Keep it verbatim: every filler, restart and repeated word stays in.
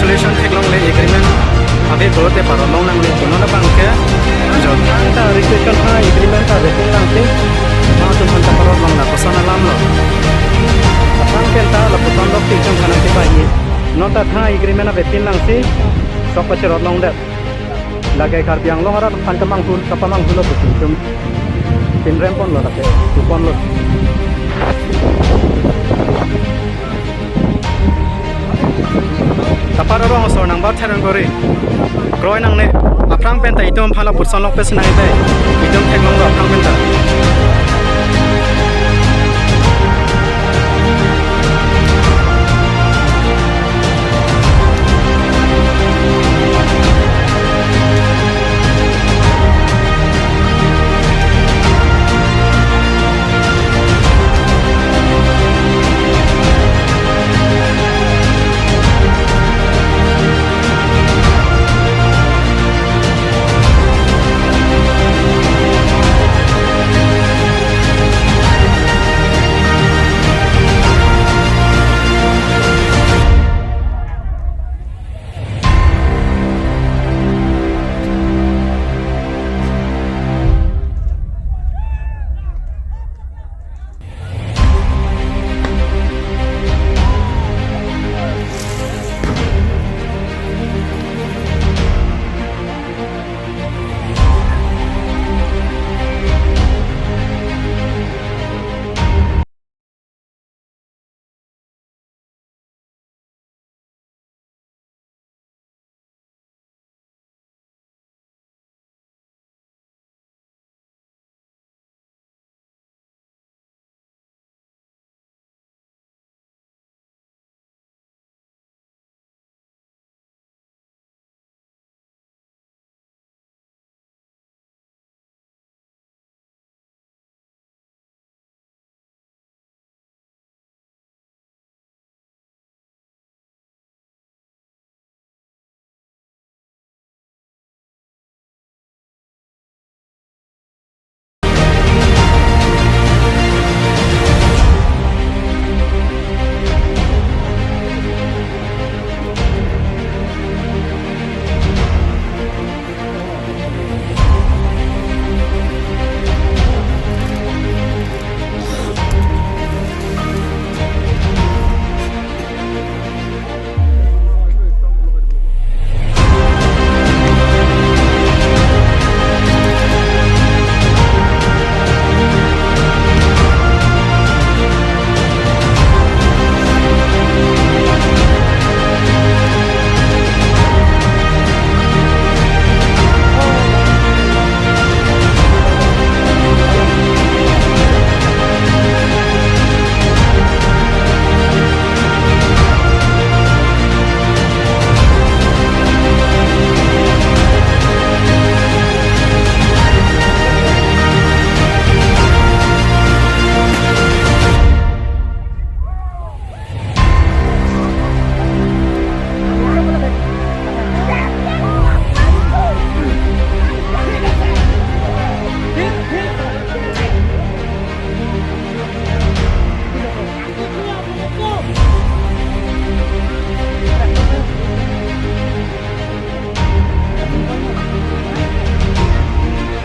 Relation theklongle agreement ave pulote parot longnangne pu non abang ke. Jor thangta request kan ha agreement ta avetin nangsi. Nangtum aphan ta parot long lapuson alam lo. Aphrang penta lapuson lok ting tang kanang tipa hi. Non ta tha agreement avetin nangsi. Sok pachirot longdet. Lake Karbi Anglong arat aphan kamanghul, kapamanghulo pusi itum pinrem ponlo lake, tu ponlo. Tapar arong asor nang bat thereng kori. Kroi nangne, aphrang penta itum aphan lapuson lok pesi nang itai. Itum theklonglo aphrang penta.